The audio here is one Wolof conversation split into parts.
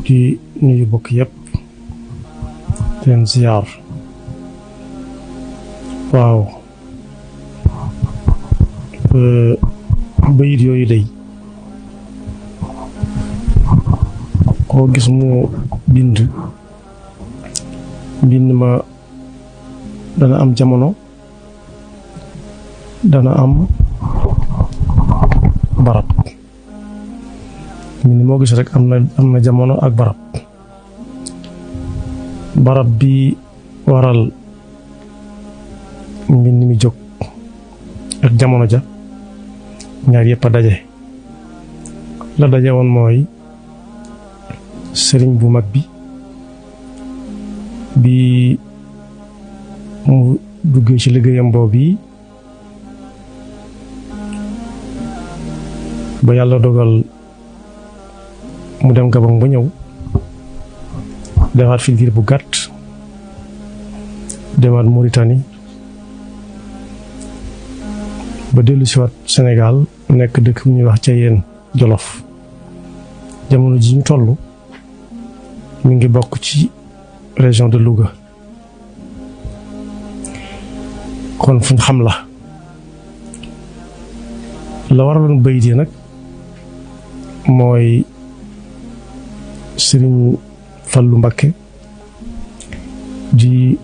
di nuyu bokk yépp leen ziar waaw bayit yooyu day koo gis mu bind ma dana am jamono dana am barab mbind moo gis rek am na jamono ak barab bi waral mbind mi jóg ak jamono ja ñaar yépp a daje la daje woon mooy sëriñ bu mag bi mu duggee ci liggéeyam boobu ba yàlla dogal mu dem Gabon ba ñëw defaat fi diir bu gàtt demaat Mauritanie ba dellu siwaat Sénégal nekk dëkk bu ñuy wax ca yéen Jolof jamono ji ñu toll mi ngi bokk ci région de Louga kon fuñ xam la waraloon bayit yi nag mooy Sëriñ Fallu Mbakke di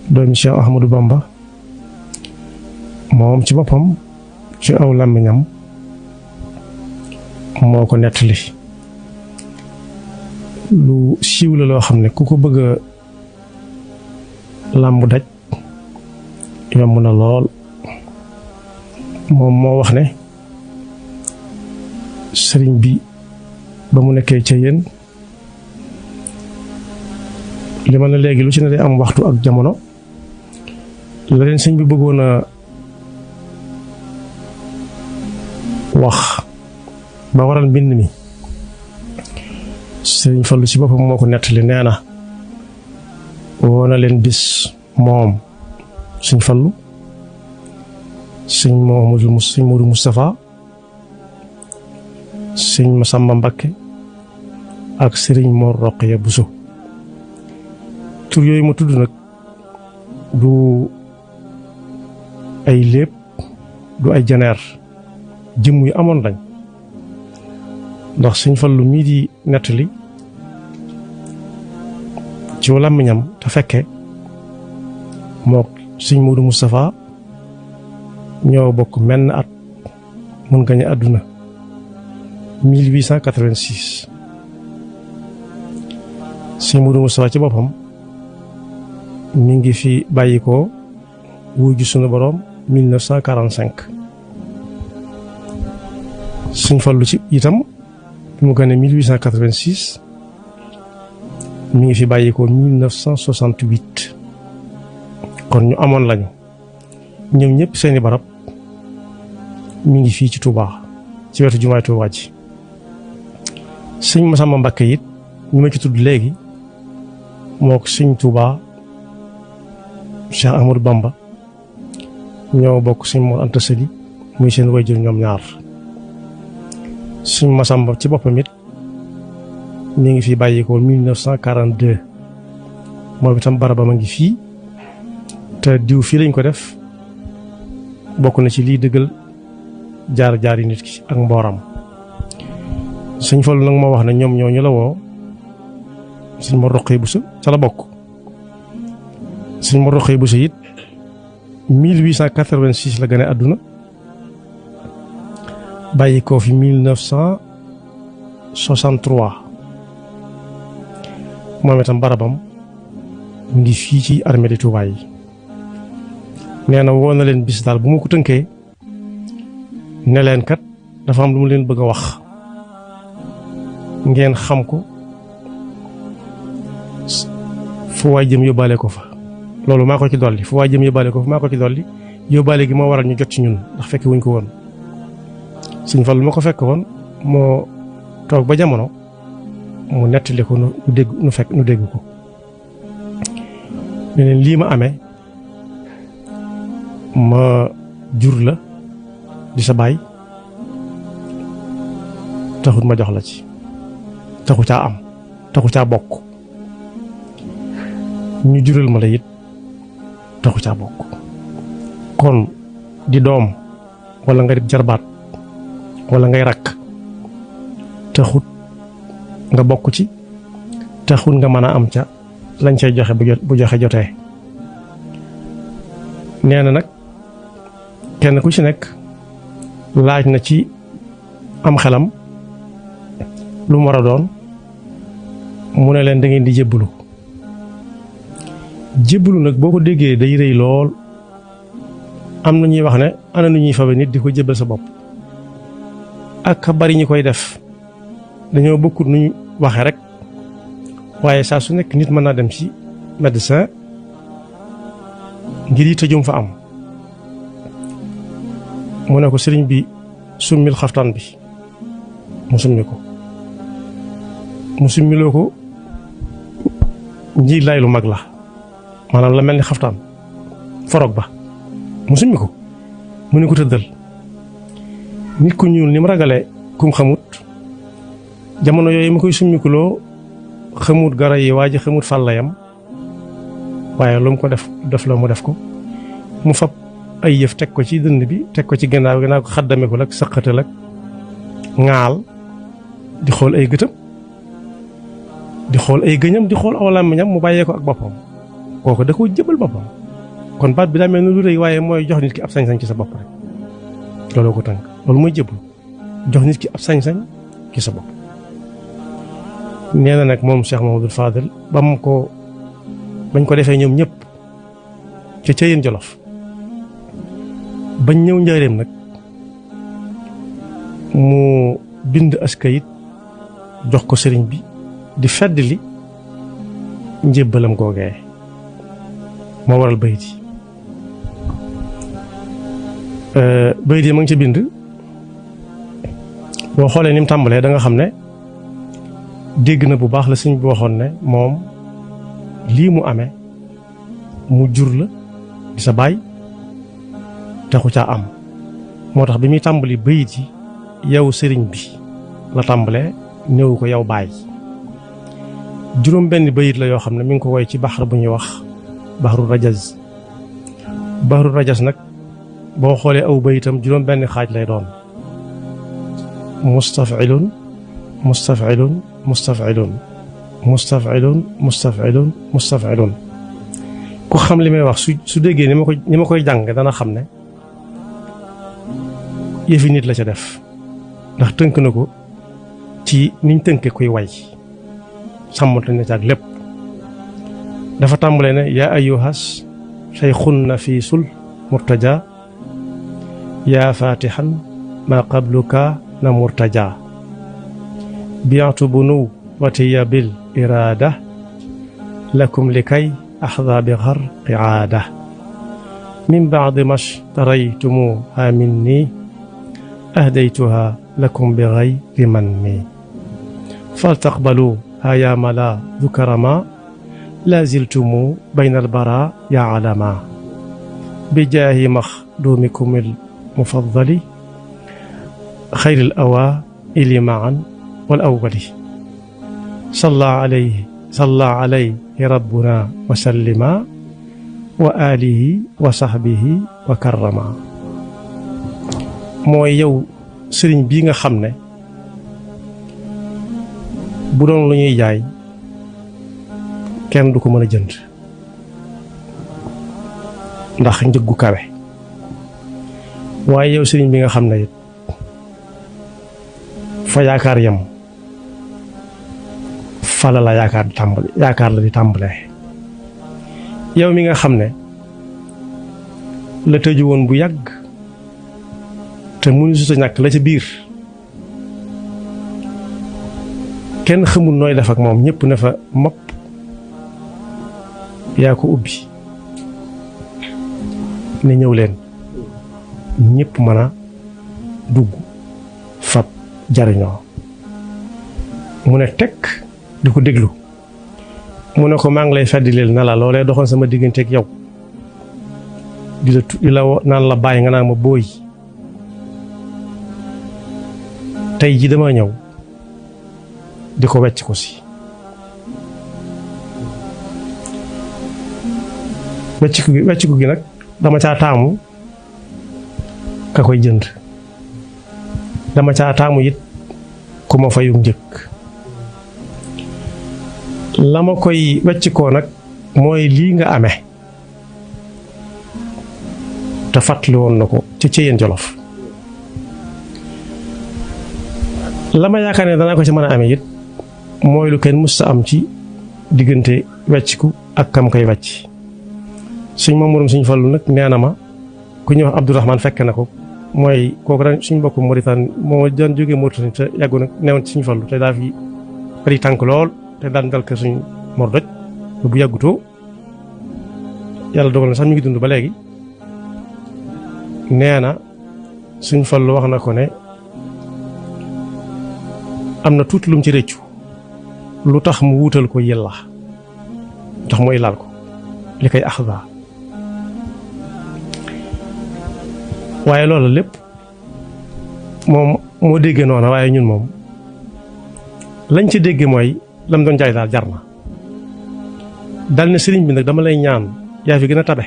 doomi Cheikh Ahmadou Bamba moom ci boppam ci aw làmmiñam moo ko nettali lu siiw la loo xam ne ku ko bëgg a làmb daj yomb na lool moom moo wax ne sëriñ bi ba mu nekkee ca yéen li ma ne léegi lu ci ne day am waxtu ak jamono la leen sëñ bi bëggoon a wax ba waral mbind mi sëriñ Fallu ci boppam moo ko nettali nee na woo na leen bis moom sëñ Fallu sëñ Moodu Moustapha sëñ Masamba Mbakke ak sëriñ Mor Roqaya Buso tur yooyu ma tudd nag du ay léeb du ay janeer jëmm yu amoon lañ ndax sëñ Fallu mii di nettali ci làmmiñam te fekke mook sëñ Moodu Moustapha ñoo bokk menn at mun gañe àdduna 1886 sëñ Moodu Moustapha ci boppam mi ngi fi bàyyi ko wuy ji sunu boroom 1945 sëñ Fallu ci itam bi mu gane 1886 mi ngi fi bàyyi ko 1968 kon ñu amoon lañu ñoom ñëpp seeni barab mi ngi fii ci Touba ci wetu jumaay Touba ji sëñ Masamba Mbakke it ñu ma ci tudd léegi moo ko sëñ Touba Cheikh Ahmadou Bamba ñoo bokk sëñ Mor Anta Sali muy seen wayjur ñoom ñaar sëñ Masamba ci boppam it mi ngi fi bàyyi ko 1942 moom itam barabam a ngi fii te diw fii lañ ko def bokk na ci lii dëggal jaar yi nit ki ak mbooram sëñ Fallu nag moo wax ne ñoom ñoo ñu la woo sëñ Mor Roqaya Buso ca la bokk sëñ Mor Roqaya Buso it 1886 la gane àdduna bàyyi ko fi 1963 moom itam barabam mu ngi fii ci armée de Touba yi nee na woo na leen bis daal bu ma ko tënkee ne leen kat dafa am lu mu leen bëgg a wax ngeen xam ko fu waay jëm yóbbaale ko fa loolu maa ko ci dolli fu waay jëm yóbbaale ko fa maa ko ci dolli yóbbaale gi moo waral ñu jot ci ñun ndax fekk wuñ ko woon sëñ Fallu ma ko fekk woon moo toog ba jamono mu nettali ko nu dégg ko ne leen lii ma amee ma jur la di sa baay taxut ma jox la ci taxu caa am taxu caa bokk ñu jural ma la it taxu caa bokk kon di doom wala nga di jarbaat wala ngay rakk taxut nga bokk ci taxut nga mën a am ca lañ cay joxe bu joxe jotee nee na nag kenn ku ci nekk laaj na ci am xelam lu mu war a doon mu ne leen da ngeen di jébbalu nag boo ko déggee day rëy lool am na ñuy wax ne ana nu ñuy fabe nit di ko jébbal sa bopp ak bari ñi koy def dañoo bokkut nuñ waxe rek waaye saa su nekk nit mën naa dem ci médecin ngir yi tëjum fa am mu ne ko sëriñ bi summil xaftaan bi mu summi ko mu summiloo ko njiit laay lu mag la maanaam la mel ni xaftaan forog ba mu summi ko mu ne ko tëddal nit ku ñuul ni mu ragale kum xamut jamono yooyu ma koy summikuloo xamut gara yi waa ji xamut fàllayam waaye lu mu ko def la mu def ko mu fab ay yëf teg ko ci dënd bi teg ko ci gannaaw ko xaddame ko lak saqatal ak ŋaal di xool ay gëtam di xool ay gëñam di xool aw làmmiñam mu bàyyee ko ak boppam kooku da koo jëbal boppam kon baat bi daa mel ni lu rëy waaye mooy jox nit ki ab sañ-sañ ci sa bopp rek looloo ko tànk loolu mooy jëblu jox nit ki ab sañ-sañ ci sa bopp nee na nag moom Cheikh Mamadou Fadel bañ ko defee ñoom ñëpp ca Ceyeen Jolof bañ ñëw njaareem nag mu bind askayit jox ko sëriñ bi di fedd li njébbalam googee moo waral bayit yi ma ngi ci bind boo xoolee ni mu tàmbalee da nga xam ne dégg na bu baax la sëriñ bi waxoon ne moom lii mu amee mu jur la di sa baay taxu caa am moo tax bi muy tàmbali bayit yi yow sëriñ bi la tàmbalee néew ko yow baay juróom benn bayit la yoo xam ne mi ngi ko woy ci baxar bu ñuy wax baxaru rajas nag boo xoolee aw bayitam juróom benn xaaj lay doon mustafilun mustafilun mustafilun mustafilun mustafilun mustafilun ku xam li may wax su déggee ni ma koy jàng dana xam ne yëfi nit la ca def ndax tënk na ko ci niñ tënke kuy way sàmmante na ci ak lépp dafa tàmbalee ne yaa ayyuhas shaykhunna fi sul murtaja yaa fatihan ma qabluka na murtaja bi'tu bunu watiya bil irada lakum likay axda bi gharqi aada min ba'di mashtaraytumuha minni ahdaytuha lakum bi ghayri manni faltaqbaluha ya mala dhukarama la ziltumu bayna albara ya alama bijaahi maxdumikum almufaddali xayri alawaili maan wal awwali salla alayhi rabbuna wa sallima wa alihi wa sahbihi wa karrama mooy yow sëriñ bii nga xam ne bu doon lu ñuy jaay kenn du ko mën a jënd ndax njëggu kawe waaye yow sëriñ bi nga xam ne it fa yaakaar yam fala la yaakaar la di tàmbalee yow mi nga xam ne la tëju woon bu yàgg te mënu su sa ñàkk la ca biir kenn xamul nooy def ak moom ñëpp ne fa mopp yaa ko ubbi ne ñëw leen ñëpp mën a dugg fab jariñoo mu ne tekk di ko déglu mu ne ko maa ngi lay feddileel na la loolee doxoon sama digganteeg yow di la naan la bàyyi nga naan ma booy tey ji dama ñëw di ko wecc ko si wecciku gi nag dama caa taamu ka koy jënd dama caa taamu it ku ma fayu njëkk la ma koy weccikoo nag mooy lii nga amee te fàttali woon na ko ci Ceyeen Jolof la ma yaakaar ne danaa ko ci mën a amee it mooy lu kenn mus sa am ci diggante wecciku ak kam koy wecc suñ mamurum suñ Fallu nag nee na ma ku ñuy wax Abdourahman fekk na ko mooy kooku daan suñ mbokk Mauritanie moo daan jógee Mauritanie te yàggu nag newoon ci suñ Fallu te daa fi bari tànk lool te daan dal kër suñ Mor Doj bu yàggutoo yàlla dogal na sax mi ngi dund ba léegi nee na suñ Fallu wax na ko ne am na tuuti lum ci rëccu lu tax mu wuutal ko yella lu tax mooy laal ko li koy axda waaye loolu lépp moom moo déggee noona waaye ñun moom lañ ci déggee mooy lam doon jaay daal jar na dal ne sëriñ bi nag dama lay ñaan yaa fi gën a tabe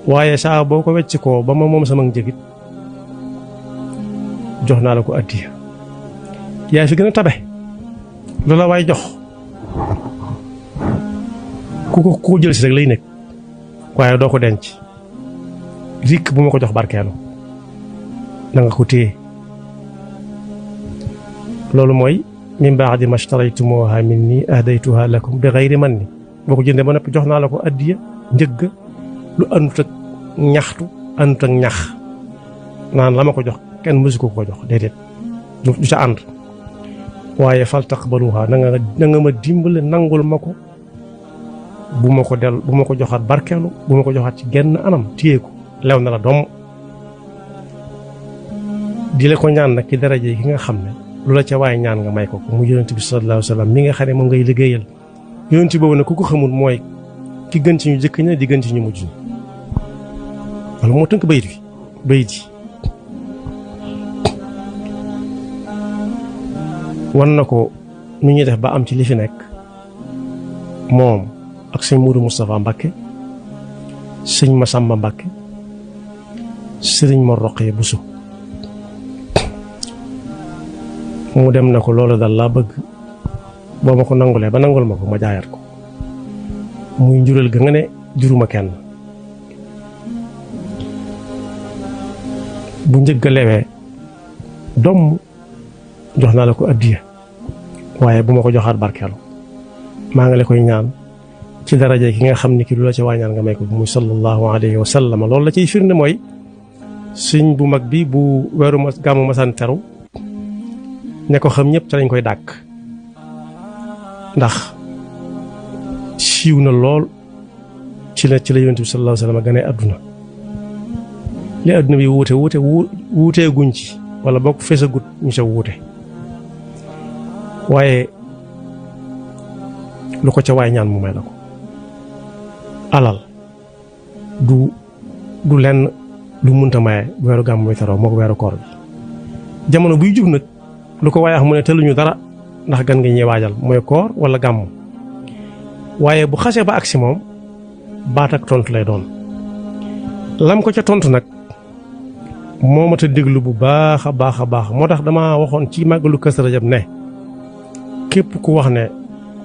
waaye saa boo ko wecc koo ba ma moom sama njëgit jox naa la ko addiya yaa fi gën a tabe loola waay jox ku ko jël si rek lay nekk waaye doo ko denc rikk bu ma ko jox barkeelu na nga ko téye loolu mooy min baadi ma shtaraytumuha minni ahdaytuha lakum bi ghayri manni boo ko jëndee ba noppi jox naa la ko addiya njëgg lu àndut ak ñaxtu àndut ak ñax naan la ma ko jox kenn mësu ko jox déedéet du ca ànd waaye fal taqbaluha na nga ma dimbale nangul ma ko bu ma ko joxaat barkeelu bu ma ko joxaat ci genn anam téye ko lew na la doom di la ko ñaan nag ci daraje ki nga xam ne lu la ca waaye ñaan nga may ko mu yonent bi sallallahu alayhi wa sallam mi nga xam ne moom ngay liggéeyal yonent boobu nag ku ko xamul mooy ki gën ci ñu jëkk ña di gën ci ñu mujj ñi wala moo tënk bayit yi wan na ko nu ñuy def ba am ci li fi nekk moom ak sëñ Mourou Moustapha Mbakke sëñ Massamba Mbakke sëriñ Mor Roqee Buso mu dem na ko loolu dal laa bëgg boo ma ko nangulee ba nangul ma ko ma jaayaat ko muy njural ga nga ne juruma kenn bu njëgg a lewee doom jox naa la ko addiya waaye bu ma ko joxaat barkeelu maa ngi la koy ñaan ci daraja ki nga xam ni ki lu la ci waañaan nga may ko muy sallallahu alayhi wa sallam loolu la ciy firnde mooy sëñ bu mag bi bu weeru gàmmu masaan teru ña ko xam ñëpp ca lañ koy dàkk ndax siiw na lool ci la yonent bi sallallahu alayhi wa sallam gane àdduna li àdduna bi wuutee guñ ci wala bokk feesagut ñu sa wuute waaye lu ko ca waay ñaan mu may la ko alal du lenn lu munta maye bu weeru gàmm muy teroo moo ko weeru koor bi jamono buy jub nag lu ko waaye wax mu ne tëluñu dara ndax gan nga ñuy waajal mooy koor wala gàmm waaye bu xasee ba agsi moom baat ak tontu lay doon lam ko ca tontu nag moo mat a déglu bu baax a baax a baax moo tax dama waxoon ci màggalu Kazu Rajab ne képp ku wax ne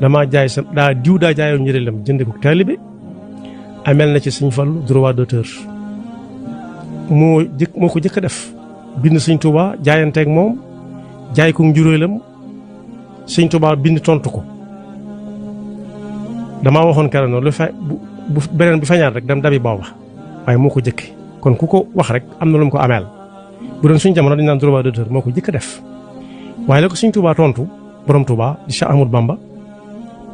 dama jaay sa daa jaayoon njëriñam jënd ko taalibe amel na ci Sëñ Fallu droit d'auteur moo ko jëkk a def bind Sëñ Tuubaa jaayanteeg moom jaay ko njuréelam Sëñ Tuubaa bind tontu ko damaa waxoon keroog noonu bu beneen bi feeñaat rek dem dabi booba waaye moo ko jëkki kon ku ko wax rek am na lu mu ko ameel bu doon suñ jamono dañu naan droit d'auteur moo ko jëkk a def waaye la ko Sëñ Tuubaa tontu borom Tuubaa di Cheikh Ahmadou Bamba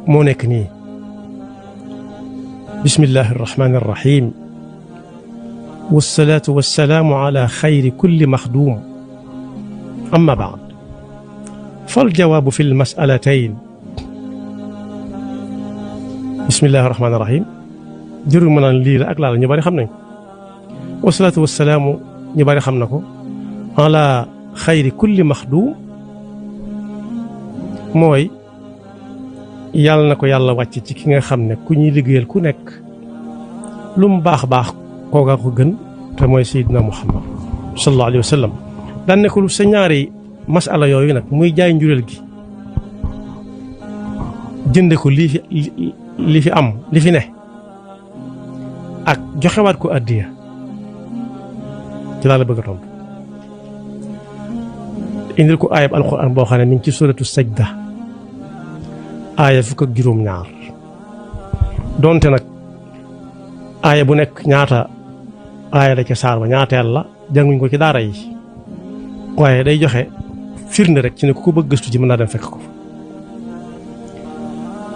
moo nekk nii bismillahi arrahmani arrahim wassalaatu wassalaamu ala xayri kulli maxduum amma baad fal jawaabu fi lmasalatayn bismillahi arrahmani arrahim jërul ma naan lii la ak laala ñu bari xam nañ ko wassalaatu wassalaamu ñu bari xam na ko ala xayri kulli maxduum mooy yàlla na ko yàlla wàcc ci ki nga xam ne ku ñuy liggéeyal ku nekk lu mu baax kooka ko gën te mooy Seydina Muhammad sallallahu alayhi wa sallam. daan ne ko sa ñaari masala yooyu nag muy jaay njureel gi jënde ko li fi am li fi ne ak joxewaat ko addiya ci laa la bëgg a tontu. indil ko aayab alquran boo xam ne mi ngi ci suratu sajda aaya fukk ak juróom-ñaar donte nag aaya bu nekk ñaata aaya la ca saar ba ñaateel la jànguñ ko ci daara yi waaye day joxe firnde rek ci ne ku ko bëgg gëstu ci mën naa dem fekk ko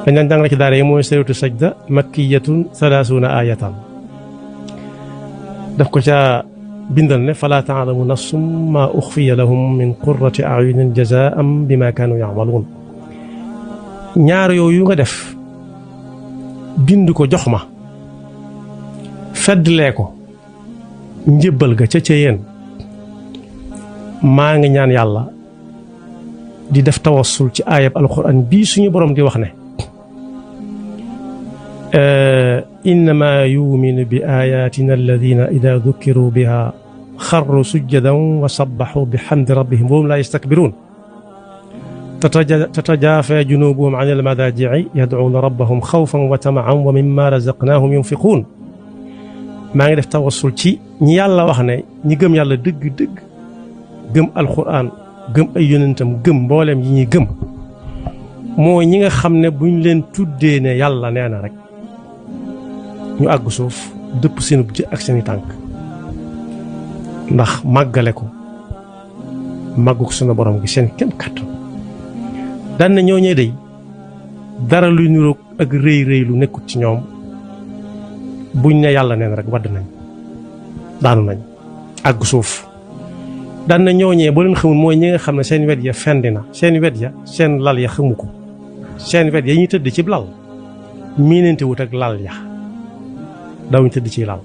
dañ daan jàngale ci daara yi mooy suratu sajda makkiyatun 30 aayatan daf ko ca bindal ne falaa taalamu nafsum maa uxfiya lahum min qurrati ayunin jazaan bima kaanu yamaluun. ñaar yooyu nga def bind ko jox ma feddlee ko njëbbal ga ca yéen maa ngi ñaan yàlla di def tawassul ci aayab alquran bii suñu borom di wax ne innama yuminu bi ayatina alladina ida dukiru biha xarru sujjadan wa sabbaxu bi xamdi rabbihim wa hum laa yastakbiruun tatajaafa junubuhum an almadaajici yadcuuna rabbahum xawfan wa tamacan wa mimma razaqnaahum yunfiquun. maa ngi def tawassul ci ñi yàlla wax ne ñi gëm yàlla dëgg-dëgg gëm alquran gëm ay yonentam gëm mbooleem yi ñuy gëm mooy ñi nga xam ne buñ leen tuddee ne yàlla nee na rek ñu àgg suuf dëpp seenub jë ak seeni tànk ndax màggale ko màgguk sunu borom gi seen kem kàttan. daan na ñooñee day dara luy niroog ak rëy lu nekkut ci ñoom buñ ne yàlla neen rek wadd nañ daanu nañ àgg suuf. daan na ñooñee boo leen xamul mooy ñi nga xam ne seen wet ya fendi na seen wet ya seen lal ya xamu ko seen wet ya ñuy tëdd ci lal miinante wut ak lal ya dawuñ tëdd ci lal.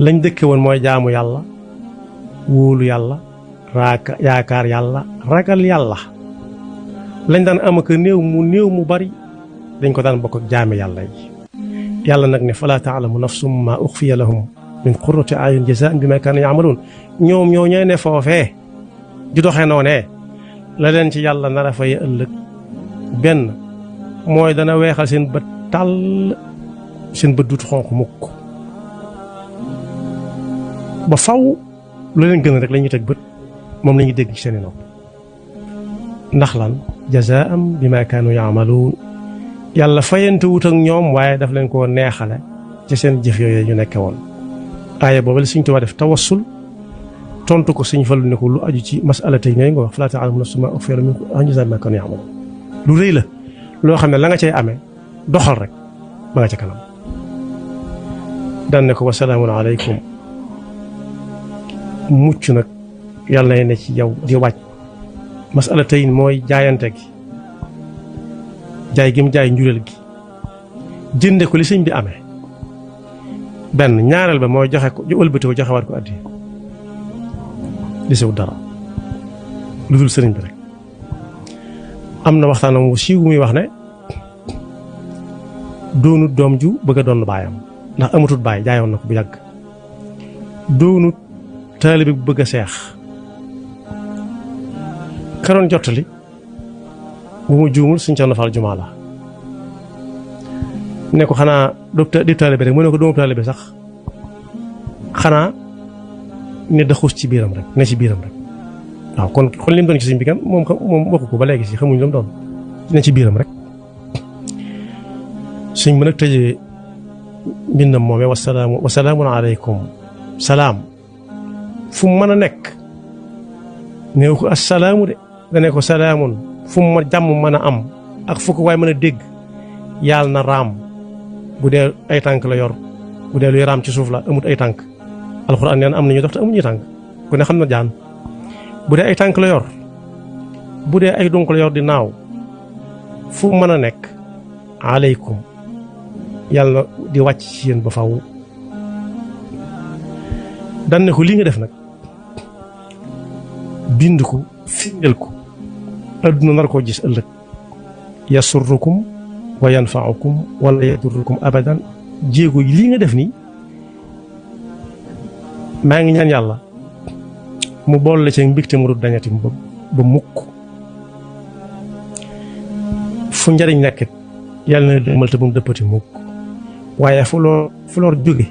lañ dëkke woon mooy jaamu yàlla wóolu yàlla yaakaar yàlla ragal yàlla. lañ daan am ak néew mu bari dañ ko daan bokk ak jaami yàlla yi. yàlla nag ne falaa taalamu nafsum maa uxfiya lahum min qurrati ayun jazaan bimaa kaanu ya'maluun. ñoom ñoo ñee ne foofee di doxee noonee la leen ci yàlla nar a fay ëllëg benn mooy dana weexal seen bët tàll seen bët dut xonq mukk ba faw lu leen gën rek la ñuy teg bët moom la ñuy dégg ci seeni nopp ndax lan jazaan bimaa kaanu ya'maluun. yàlla fayante wut ak ñoom waaye daf leen koo neexale ci seen jëf yooyu ñu nekke woon. aaya boobu la Sëñ Tuubaa def tawassul tontu ko Sëñ Fallu ne ko lu aju ci masala tey ngay nga wax falaa ta'lamu nafsun maa uxfiya lahum min jazaaءin bimaa kaanu ya'maluun. lu rëy la loo xam ne la nga cay amee doxal rek ba nga ca kanam. daan ne ko wa salaamun aleykum mucc nag yàlla na ne ci yow di wàcc. masala tey mooy jaayante gi jaay gi mu jaay njureel gi jënde ko li sëñ bi amee benn ñaareel ba mooy joxe ko ëlbati ko joxewaat ko addi li sew dara lu dul sëriñ bi rek. am na waxtaanam wu siiw muy wax ne doonut doom ju bëgg a doon baayam ndax amatut baay jaayoon na ko bu yàgg. doonut taalibe bu bëgg a seex karoon jottali bu mu juumul suñ Cerno Faal Jumaa la ne ko xanaa di taalibe rek mu ne ko doomu taalibe sax xanaa ne da xuus ci biiram rek ne ci biiram rek waaw kon li mu doon ci sëñ bi kan moom waxu ko ba léegi si xamuñ lu mu doon ne ci biiram rek. suñ mën a tëjee mbindam moomee wasalaamun aleykum salaam fu mu mën a nekk néew ko assalaamu de nga ne ko salaamun fu mu jàmm mën a am ak fu ko waay mën a dégg yàlla na raam bu dee ay tànk la yor bu dee luy raam ci suuf la amut ay tànk alxuraan nee na am nañu dox te amuñu tànk ku ne xam na jaan bu dee ay tànk la yor bu dee ay dunq la yor di naaw fu mën a nekk aleykum yàlla di wàcc ci yéen ba faw. dan ne ko lii nga def nag bind ko firndeel ko adduna nar koo gis ëllëg yasurrukum wa yanfaukum wala yadurrukum abadan jéego yi lii nga def nii maa ngi ñaan yàlla mu bool la ci mbégte mu dul dañati ba mukk fu njariñ nekkit yàlla na demal te bu mu dëppati mukk waaye fu lor jóge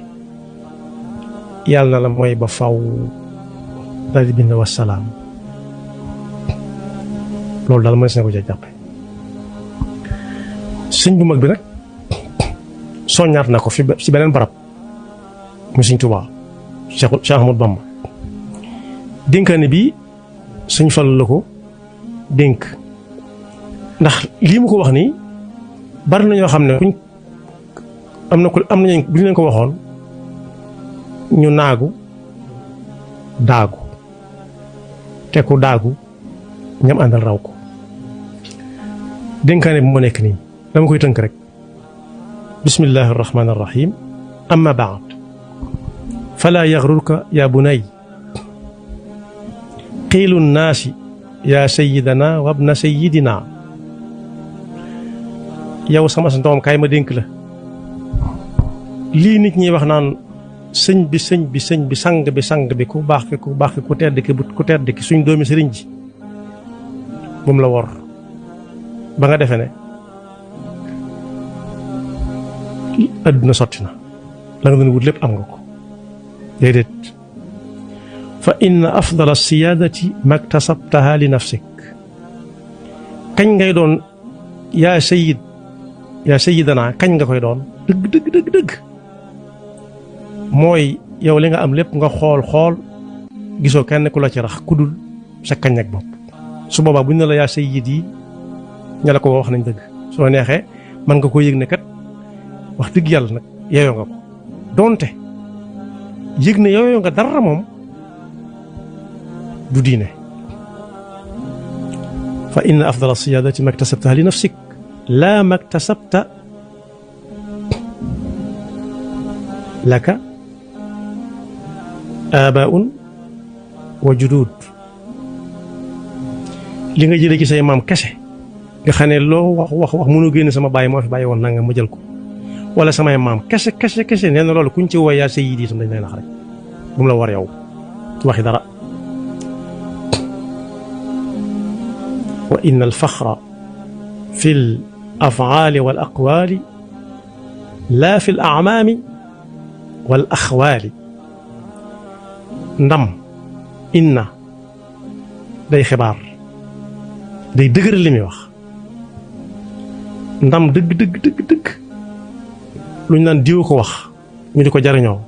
yàlla na la mooy ba faw daal di bind wasalaam loolu daal mënees na ko ca jàppe sëñ bu mag bi nag soññaat na ko fi ci beneen barab mu sëñ Tuubaa Cheikh Ahmadou Bamba dénkaane bi sëñ Fallu la ko dénk ndax lii mu ko wax nii bari na ñoo xam ne kuñ am nañu bu ñu leen ko waxoon ñu naagu daagu te ku daagu ñam àndal raw ko dénkaane bi moo nekk nii dama koy tënk rek bismillahi arrahmani arrahim amma baad fala yaxrurka ya bunay qiilu nnaasi ya sayidana wabna sayidina yow sama ndoom kaay ma dénk la lii nit ñi wax naan sëñ bi sang bi ku baax ki ku tedd ki suñ doomi sëriñ ji bu mu la wor ba nga defe ne adduna sotti na la nga doon wut lépp am nga ko déedéet fa inna afdala siyaadati maktasabtaha li nafsik kañ ngay doon yaa sayidana kañ nga koy doon dëgg mooy yow li nga am lépp nga xool gisoo kenn ku la ci rax kudul sa kañ ak bopp su boobaa bu ñu ne la yaa sayid yi ña la ko wax nañ dëgg soo neexee mën nga ko yëg ne kat wax dëgg yàlla nag yeyoo nga ko donte yëg ne yeyoo nga dara moom du diine fa inna afdala siyaadati maktasabtaha li nafsik laa maktasabta laka aabaun wa juduud li nga jëlee ci say maam kese nga xam ne loo wax mënoo génne sama bàyyi moo fi bàyyi woon nanga ma jël ko wala samay maam kese nee na loolu kuñ ci woo yaa sayyidi itam dañ lay nax rek bu mu la war yow waxi dara wa inna al faxra fi l afaali wal aqwaali laa fi l amaami wal axwaali ndam inna day xibaar day dëgëral li muy wax ndam dëgg lu ñu naan diwa ko wax ñu di ko jariñoo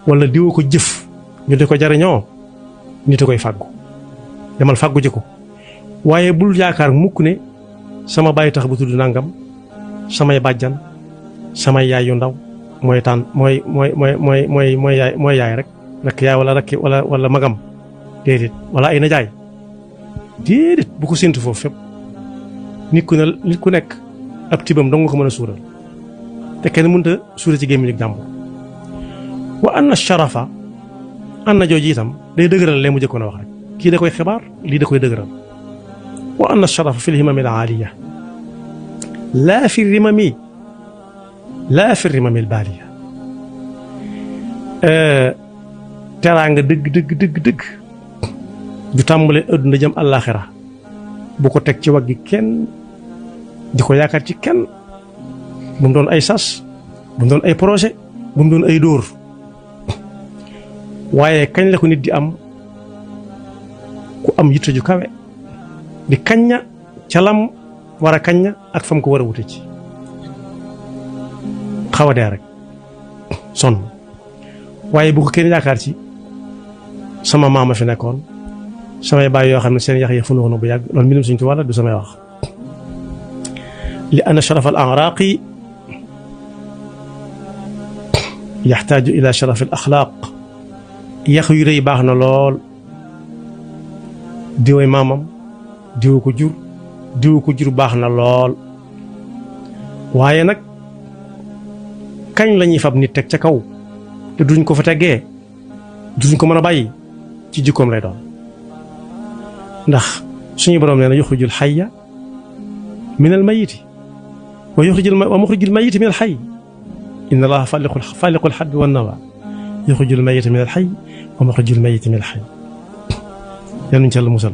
wala diwa ko jëf ñu di ko jariñoo nit a koy fàggu demal fàggu ji ko waaye bul yaakaar mukk ne sama bàyyi tax bu tudd nangam samay bàjjan samay yaay yu ndaw mooy tànn mooy yaay rek yaay wala rakki wala magam déedéet wala ay najaay déedéet bu ko séntu foofu fépp nit ku nekk ab tibam dong nga ko mën a suural te kenn mënut a suura ci gémmiñ ak jàmbur wa anna sharafa anna jooju itam day dëgëral lee mu jëkkoon a wax rek kii da koy xibaar lii da koy dëgëral wa anna sharafa fi lhimami al aaliya laa fi rimami al baaliya teraanga dëgg du tàmbale adduna jëm àllaaxira bu ko teg ci waggi kenn di ko yaakaar ci kenn bu mu doon ay sas bu mu doon ay projet bu mu doon ay dóor waaye kañ la ko nit di am ku am yitte ju kawe di kañña ca lam war a kañña ak fam ko war a wute ci xaw a dee rek sonn waaye bu ko kenn yaakaar ci sama maama fi nekkoon samay baay yoo xam ne seen yax yi fu nu woon bu yàgg loolu mbirum Sëñ Tuubaa la du samay wax li anna sharaf al a'raaqi yaxtaaju ila sharaf al axlaaq yax yu rëy baax na lool diway maamam diwu ko jur baax na lool waaye nag kañ la ñuy fab nit teg ca kaw te duñ ko fa teggee duñ ko mën a bàyyi ci jikkoom lay doon ndax suñu boroom nee na yuxrijul xayya minal mayiti wa muxrijul mayyita min al hayy inna allaha faaliqul habbi wan nawaa yuxrijul mayyita min al hayy wa muxrijul mayyita min al hayy yal nañu ci Yàlla musal.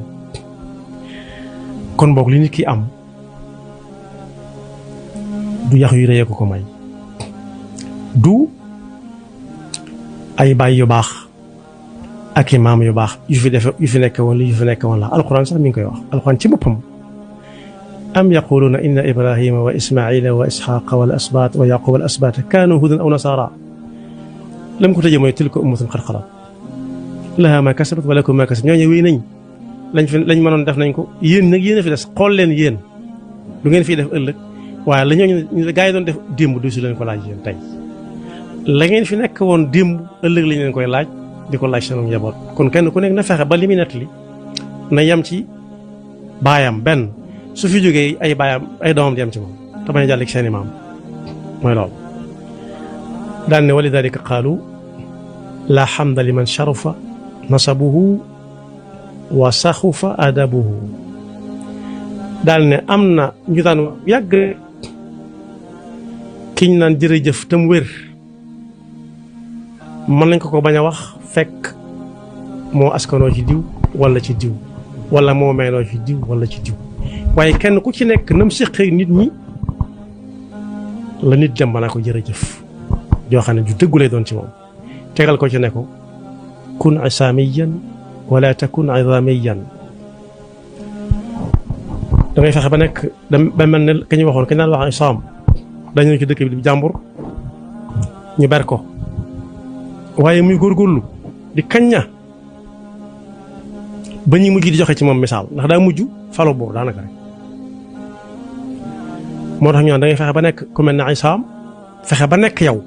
kon boog li nit ki am du yax yu rëy ko may du ay baay yu baax ak i maam yu baax yu fi nekk woon li yu fi nekk woon la alxuraan sax mi ngi koy wax alxuraan ci boppam am yaquluuna inna ibrahima wa ismaila wa isxaqa wal asbaat wa yaquba al asbaat kaanu hudan aw nasaara lam ko tëjee mooy tilka ummatun qad xalat laha ma kasabat wa lakum ma kasabtum ñooñu wéy nañ lañ mënoon def nañ ko yéen nag yéen a fi des xool leen yéen lu ngeen fiy def ëllëg waaye la ñooñu gaa yi doon def démb du si leen ko laaj yéen tey la ngeen fi nekk woon démb ëllëg lañ leen koy laaj di ko laaj seen njaboot kon kenn ku nekk na fexe ba li muy nettali na yem ci baayam benn su fi jógee ay baayam ay doomam di yem ci moom te bañ a jàll ci seen i maam mooy loolu daan ne wa lidalika qaalu la hamda liman sharafa nasabuhu wa saxufa adabuhu daal ne am na ñu daan yàgg kiñ naan jërëjëf tam wér mën nañ ko bañ a wax fekk moo askanoo ci diw wala ci diw wala moo meeloo ci diw wala ci diw waaye kenn ku ci nekk nam séqee nit ñi la nit dem ba naa ko jërëjëf joo xam ne ju dëggu lay doon ci moom tegal ko ci ne ko kun isaamiyan wala takun idamiyan da ngay fexe ba nekk ba mel ne ka ñu waxoon ka ñu daan wax isaam dañu ci dëkk bi di jàmbur ñu ber ko waaye muy góorgóorlu di kañña ba ñuy mujj di joxe ci moom misaal ndax daa mujj falo boobu daanaka rek moo tax ñu naan da ngay fexe ba nekk ku mel ne isaam fexe ba nekk yow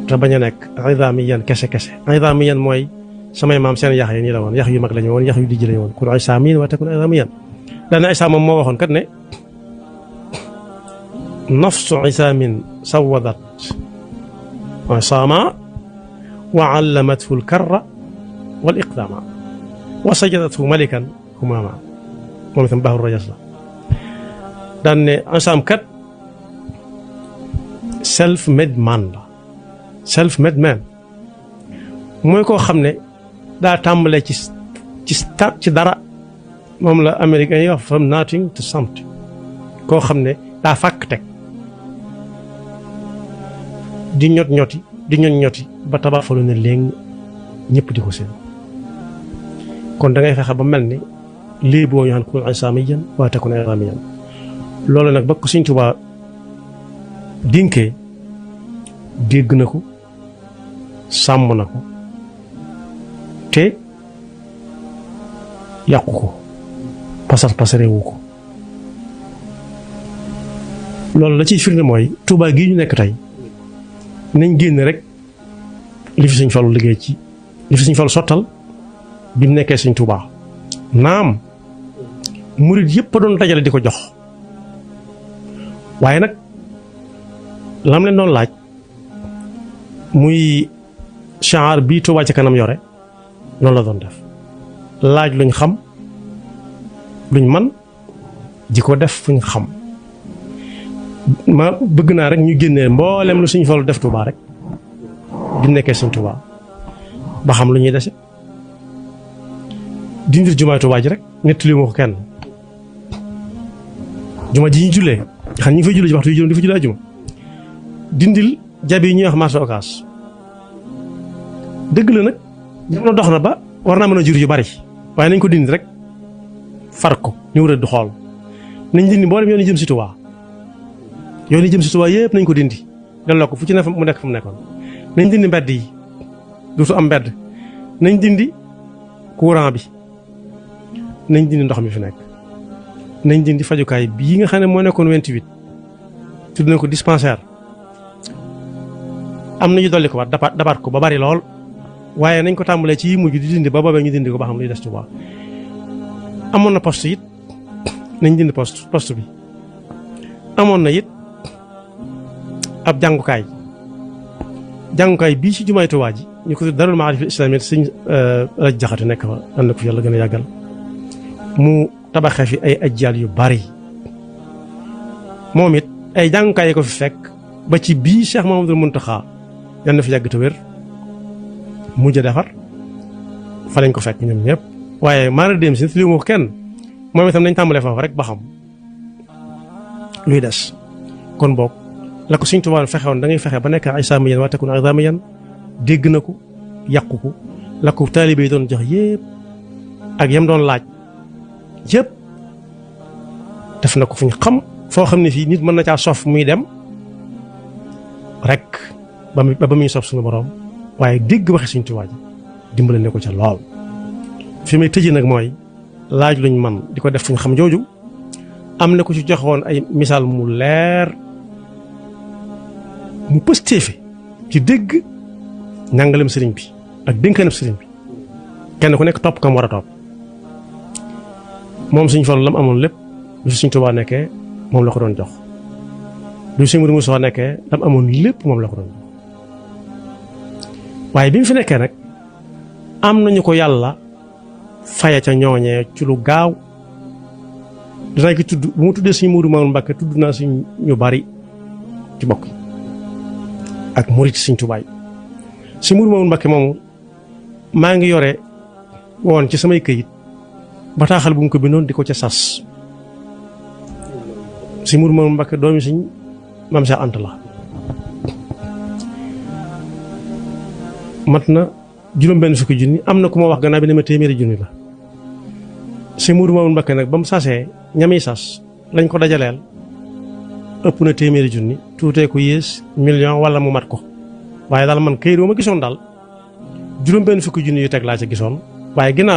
te bañ a nekk idamiyan kese idamiyan mooy samay maam seen yax yi nii la woon yax yu mag lañu woon yax yu dijj lañu woon kun isaamiin wa takun idamiyan daana isaam moom moo waxoon kat ne nafsu isaamin sawadat isaama wa allamathu alkarra wal iqdaama wa sajadathu malikan humaama moom itam baaxul rajas la daan ne isaam kat self made man la self made man mooy koo xam ne daa tàmbalee ci dara moom la américain yi wax from nothing to something koo xam ne daa fàkk teg di ñot ñoti ba tabax fa lu ne léegi ñëpp di ko seen kon da ngay fexe ba mel ni lii boo ñu xam kun isaamiyan wa takun idamiyan loolu nag ba ko Sëñ Tuubaa dinkee dégg na ko sàmm na ko te yàqu ko pasarewu ko loolu la ciy firnde mooy Tuubaa gii ñu nekk tey nañ génn rek li fi Sëñ Fallu liggéey ci li fi Sëñ Fallu sottal bi mu nekkee Sëñ Tuubaa naam murit yëpp a doon dajale di ko jox waaye nag lam leen doon laaj muy shaar bii Tuubaa ci kanam yore noonu la doon def laaj luñ xam luñ man di ko def fuñ xam ma bëgg naa rek ñu génnee mboolem lu Sëñ Fallu def Tuubaa rek bi nekkee Sëñ Tuubaa ba xam lu ñuy dese dindir jumaay Tuubaa ji rek nettali ma ko kenn juma ji ñu jullee xam ñu ngi fay jullee ci waxtu yu juróom di fa jullee juma dindil jabi yi ñuy wax marché Ocass dëgg la nag jamono dox na ba war naa mën a jur yu bari waaye nañ ko dindi rek far ko ñu wër du xool nañ dindi mboolem yoon yi jëm si Tuubaa yoon yi jëm si Tuubaa yëpp nañ ko dindi delloo ko fu ci ne mu nekk fu mu nekkoon nañ dindi mbedd yi dootu am mbedd nañ dindi courant bi nañ dindi ndox mi fi nekk nañ dindi fajukaay bii nga xam ne moo nekkoon 28 tudd na ko dispensaire am nañu dolli ko waat dabaat ko ba bari lool waaye nañ ko tàmbalee ci yi mujj di dindi ba boobee ñu dindi ko ba xam luy des Tuubaa amoon na poste it nañ dindi poste bi amoon na it ab jàngukaay bii ci jumaay Tuubaa ji ñu ko darul maarif islamique Sëñ Alaaji Jaxate nekk fa ànd na ko fi yàlla gën a yàggal mu tabaxee fi ay ajjaal yu bari moom it ay jàngukaay yi ko fi fekk ba ci bii Cheikh Mouhamadoul Mountakha yal na fi yàgg te wér mujj a defar fa lañ ko fekk ñoom ñëpp. waaye maara dem si li mu kenn moom itam nañ tàmbalee foofu rek ba xam luy des. kon boog la ko Sëriñ Tuubaa fexewoon da ngay fexe ba nekk isaamiyan wa takun izaamiyan dégg na ko yàqu ko la ko taalibe yi doon jox yëpp ak yam doon laaj yëpp def na ko fu ñu xam foo xam ne fii nit mën na caa sof muy dem rek ba muy sof suñu borom waaye dégg waxe Sëriñ Tuubaa ji dimbale ne ko ca lool. fi may tëji nag mooy laaj luñ man di ko def fu ñu xam jooju am na ko ci joxoon ay misaal mu leer mu pëstéefe ci dégg njàngalem sëriñ bi ak dénkaanam sëriñ bi kenn ku nekk topp kam war a topp. moom Sëriñ Fallu lam amoon lépp lu Sëriñ Tuubaa nekkee moom la ko doon jox lu Sëriñ Mudu Musaa nekkee lam amoon lépp moom la ko doon jox waaye bi mu fi nekkee nag am nañu ko yàlla faye ca ñooñee ci lu gaaw. dinaa ko tudd bu mu tuddee Sëriñ Moodu Maamun Mbàkke tudd naa si ñu bari ci bokk ak murit Sëriñ Tuubaa Sëriñ Moodu Maamun Mbàkke moomu maa ngi yore woon ci samay këyit bataaxal bu mu ko bindoon di ko ca sas. Sëriñ Moodu Maamun Mbàkke doomi Sëriñ Maam Seex Anta la mat na juróom-benn fukki junni am na ku ma wax gannaaw bi ne ma téeméeri junni la. Sëriñ Moodu Maamun Mbàkke nag ba mu sasee ñami sas lañ ko dajaleel ëpp na téeméeri junni tuutee ko yées million wala mu mat ko waaye daal man këyit ma gisoon daal juróom-benn fukki junni yu teg laa ca gisoon waaye ginnaaw